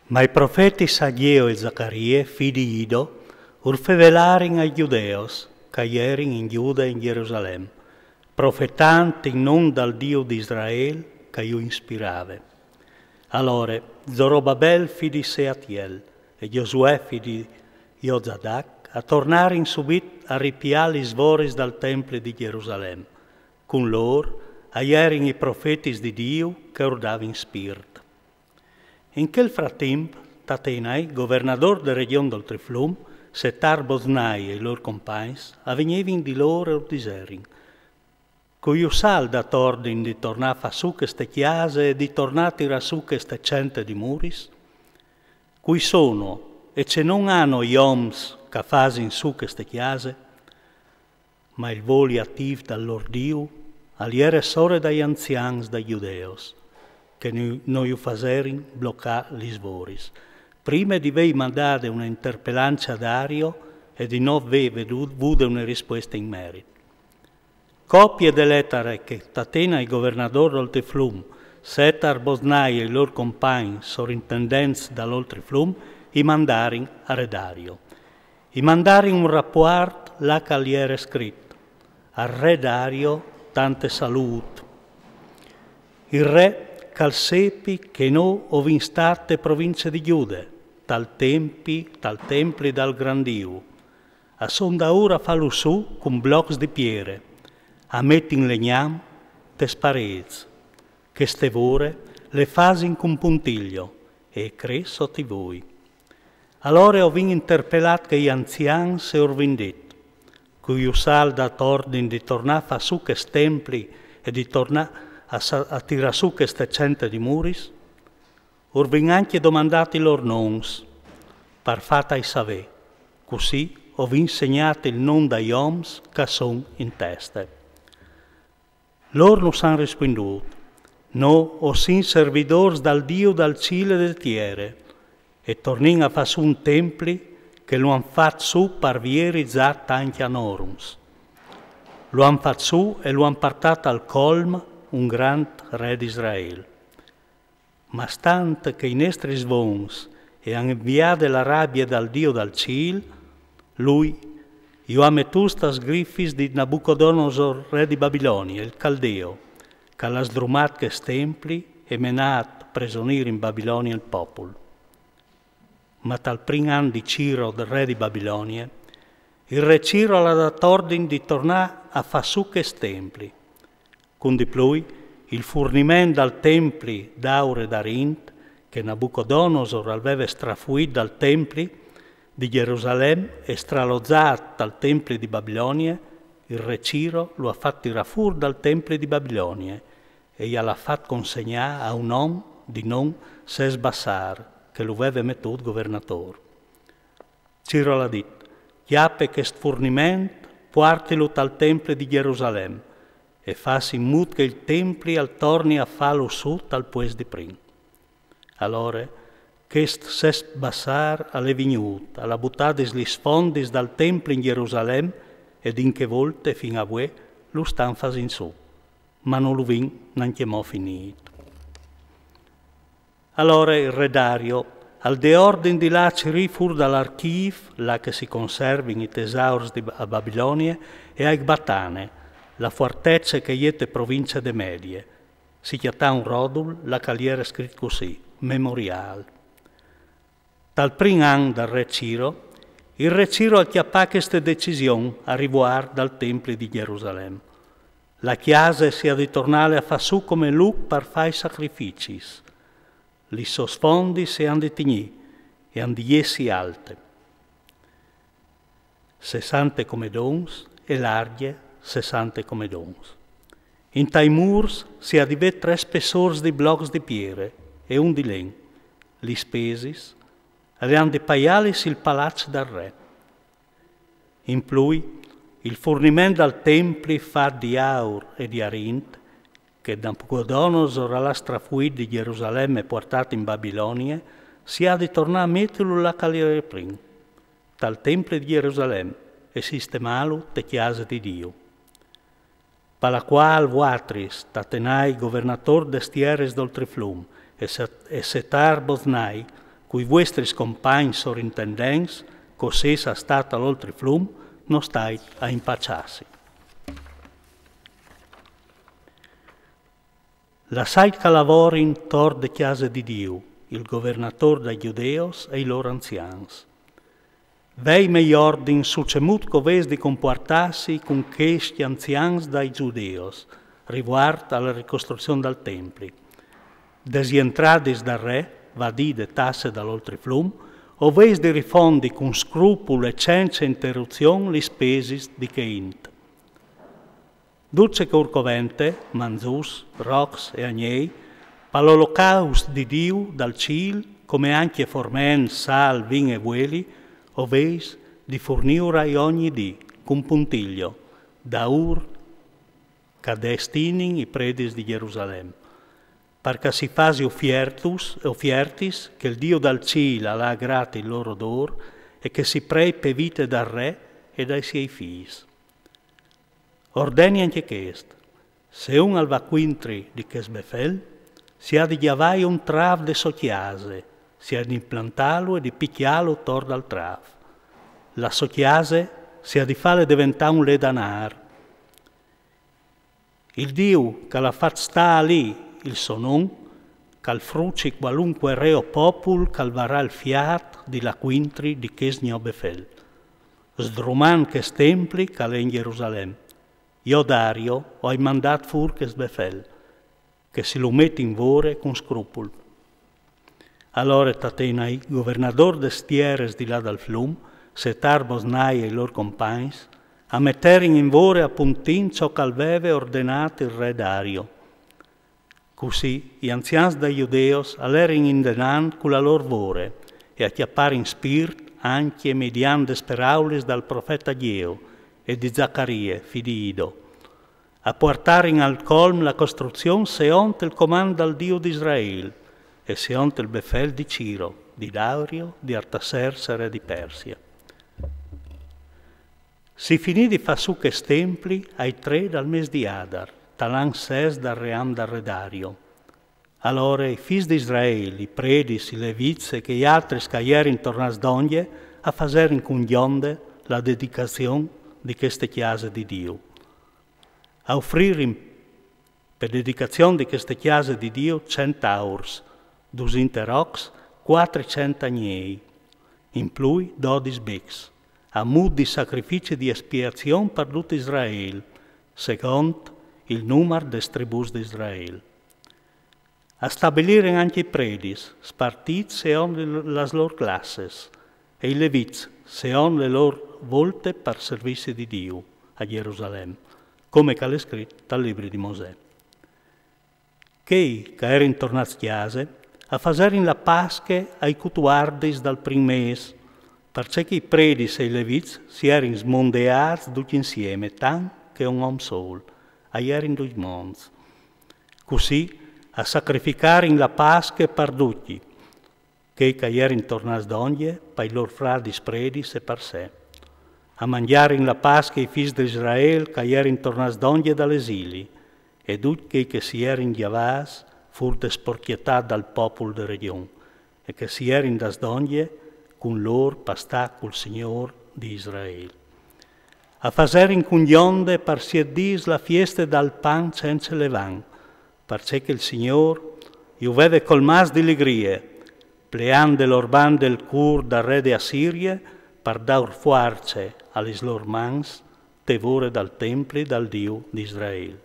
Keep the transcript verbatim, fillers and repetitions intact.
Ma i profetis Agheo e Zacarie, fi di Ido, ur fevelarin ai Gjudeos, ch'a jerin in Gjude e in Gjerusalem, profetant in non dal Diu di Israel ch'a ju inspirave. Alore Zorobabel fi di Seatiel e Gjosuè fi di Jozadac a tornarin subit a ripiâ lis voris dal templi di Gjerusalem. Cun lôr a jerin i profetis di Diu che ur davin spirt. In chel fratimp, Tatenai, governadôr de regjon dal Triflum, Setar-Boznai e i lôr compagns a vignivin di lôr e ur diserin: Cui us à dat ordin di tornâ a fâ sù cheste cjase e di tornâ a tirâ sù cheste cente di muris? Cui sono e ce non âno i oms ch'a fasin sù cheste cjase? Ma il voli atîf dal lôr Diu al jere sore dai anzians dai Gjudeos, che no ju faserin blocâ lis voris, prime di vei mandade une interpelance a Dario e di no vê vedu-, vude une rispueste in merit. Copie de letare che Tatenai, governadôr dal Triflum, Setar-Boznai e i lôr compagns, sorintendents dal Triflum, i mandarin a re Dario. I mandarin un rapuart là ch'al jere scrit: Al re Dario tante salût. Il re ch'al sepi che no o vin stât te provincie di Gjude, tal templi, tal templi dal gran Diu. A son daûr a fâlu sù cun blocs di piere, a metin legnam tes parêts. Cheste vore le fasin cun puntiglio e e cre sot i voi. Alore o vin interpelât chei anzians e ur vin dit: Cui us à dat ordin di tornâ a fâ sù chest templi e di tornâ a sa-, a tirâ sù cheste cente di muris? Ur vin ancje domandât i lôr nons, par fâtai savê, cussì o vin segnât il non dai oms ch'a son in teste. Lôr nus àn rispuindût: No o sin servidôrs dal Diu dal cîl e de tiere, e tornìn a fâ sù un templi che lu àn fat sù par vieri za tancj anorums. Lu àn fat sù e lu àn puartât al colm un grant re di Israel. Ma stant che i nestris vons e àn inviade la rabie dal Diu dal cîl, lui ju à metûts tas grifis di Nabucodonosor, re di Babilonie, il caldeo, ch'al à sdrumât chest templi e menât presonîr in Babilonie il popul. Ma tal prin an di Ciro, re di Babilonie, il re Ciro al à dat ordin di tornâ a fâ sù chest templi. Cun di plui, il furniment dal templi d'aur e d'arint, che Nabucodonosor al veve strafuît dal templi di Gjerusalem e stralozât tal templi di Babilonie, il re Ciro lu à fat tirâ fûr dal templi di Babilonie e jal à fat consegnâ a un om di non Sesbassar, che lu veve metût governadôr. Ciro al à dit: Cjape chest furniment, puartilu tal templi di Gjerusalem e fâs in mût che il templi al torni a fâlu sù tal puest di prin. Alore chest Sesbassar al è vignût, al à butadis lis fondis dal templi in Gjerusalem e di in chê volte fin a vuê lu stan fasint sù, ma no lu vin nancjemò finît. Alore il re Dario al dè ordin di lâ a cirî fûr dal archîf, là che si conservin i tesaurs di Ba-, a Babilonie, e a Ecbatane, la fuartece che e je te provincie de Medie. Si cjatà un rodul là ch'al jere scrit cussì: Memoriâl. Tal prin an dal re Ciro, il re Ciro al cjapà cheste decision a rivuart dal templi di Gjerusalem. La cjase si à di tornâle a fâ sù come lûc par fâ i sacrificis. Lis sôs fondis si àn di tignî e àn di jessi alte, sessante comedons, e largje, sessante comedons. Intai mûrs si à di vê trê spessôrs di blocs di piere e un di len. Lis spesis le àn di paiâlis il palaç dal re. In plui, il furniment dal templi fat di aur e di arint, che Nabucodonosor al à strafuît di Gjerusalem e puartât in Babilonie, si à di tornâ a metilu là ch'al jere prin, tal templi di Gjerusalem, e sistemâlu te cjase di Diu. Par la cuâl vuatris, Tatenai, governadôr des tieris dal Triflum, e Se-, e Setar-Boznai, Cui vuestris compagns sorintendents, cossì a stat al oltri flum, no stait a impaciassi. Lassait ch'a lavorin tor de cjase di Diu, il governator dai Gjudeos e i lor anzians. Vei mei ordin su cemût ch'o vês di compuartassi cun chescj anzians dai Gjudeos, rivuart a la ricostruzion dal templi. Des jentradis dal re, vadì de tasse dal oltri flum, o vês di rifondi cun scrupul e cence interuzion lis spesis di chê int. Dut ce ch'ur covente, manzûs, rocs e agnei, pal olocaust di Diu dal cîl, come ancje forment, sâl, vin e vueli, o vês di furnîur ai ogni dì, cun puntiglio, daûr ch'a destinin i predis di Gjerusalem, par ch'a si fasi ufiertus, ufiertis, che il Diu dal cîl al à grat il lôr odôr e che si prei pe vite dal re e dai siei fîs. Ordeni ancje chest: se un al va cuintri di chest befel, si à di gjavâi un trâf de sô cjase, si à di implantâlu e di picjâlu tor dal trâf. La sô cjase si à di fâle deventâ un ledanâr. Il Diu ch'al à fat stâ li il so non, ch'al fruci cualunque re o popul ch'al varà il fiât di lâ cuintri di chest gno befel, sdrumant chest templi ch'al è in Gjerusalem. Jo Dario o ai mandât fûr chest befel, che si lu met in vore cun scrupul. Alore Tatenai, governadôr des tieris di là dal flum, Setar-Boznai e i lôr compagns, a meterin in vore a puntin ciò ch'al veve ordenât il re Dario. Cussì i anzians dai Gjudeos a lerin indenant cu la lôr vore e a cjaparin spirt ancje midiant des peraulis dal profeta Gjeo e di Zacarie, fi di Ido. A puartarin al colm la costruzion seont il comant dal Diu di Israel e seont il befel di Ciro, di Dario, di Artasers, re di Persia. Si finì di fâ sù chest templi ai trê dal mês di Adar, tal an sês dal ream dal re Dario. Alore i fîs di Israel, i predis, i levits e chei altris ch'a jerin tornâts dongje, a faserin cun gjonde la dedicazion di cheste cjase di Diu. A ufririn pe dedicazion di cheste cjase di Diu cent aurs, dusinte rocs, cuatricent agnei, in plui dodis becs, a mût di sacrifici di espiazion par dut Israel, segont il numar des tribûs di Israel. A stabilirin ancje i predis, spartîts seont las lôr classes, e i levits seont le lôr volte par servizi di Diu a Gjerusalem, come ch'al è scrit tal libri di Mosè. Chei ch'a jerin tornâts cjase a faserin la Pasche ai cutuardis dal prin mês, parcè che i predis e i levits si jerin smondeâts ducj insiemi, tant che un om sôl, a jerin ducj monts. Cussì a sacrificarin la Pasche par ducj, chei ch'a jerin tornâts dongje, pai lôr fradis predis e par se. A mangjarin la Pasche i fîs di Israel ch'a jerin tornâts dongje dal esili, e ducj chei che si jerin gjavâts fûr de sporcjetât dal popul de regjon, e che si jerin dâts dongje cun lôr par stâ cul Signôr di Israel. A faserin cun gjonde par siet dîs la fieste dal pan cence levan, parcè che il Signôr ju veve colmâts di ligrie, pleant de lôr bande il cûr dal re de Assirie, par dâur fuarce a lis lôr mans te vore dal templi dal Diu di Israel.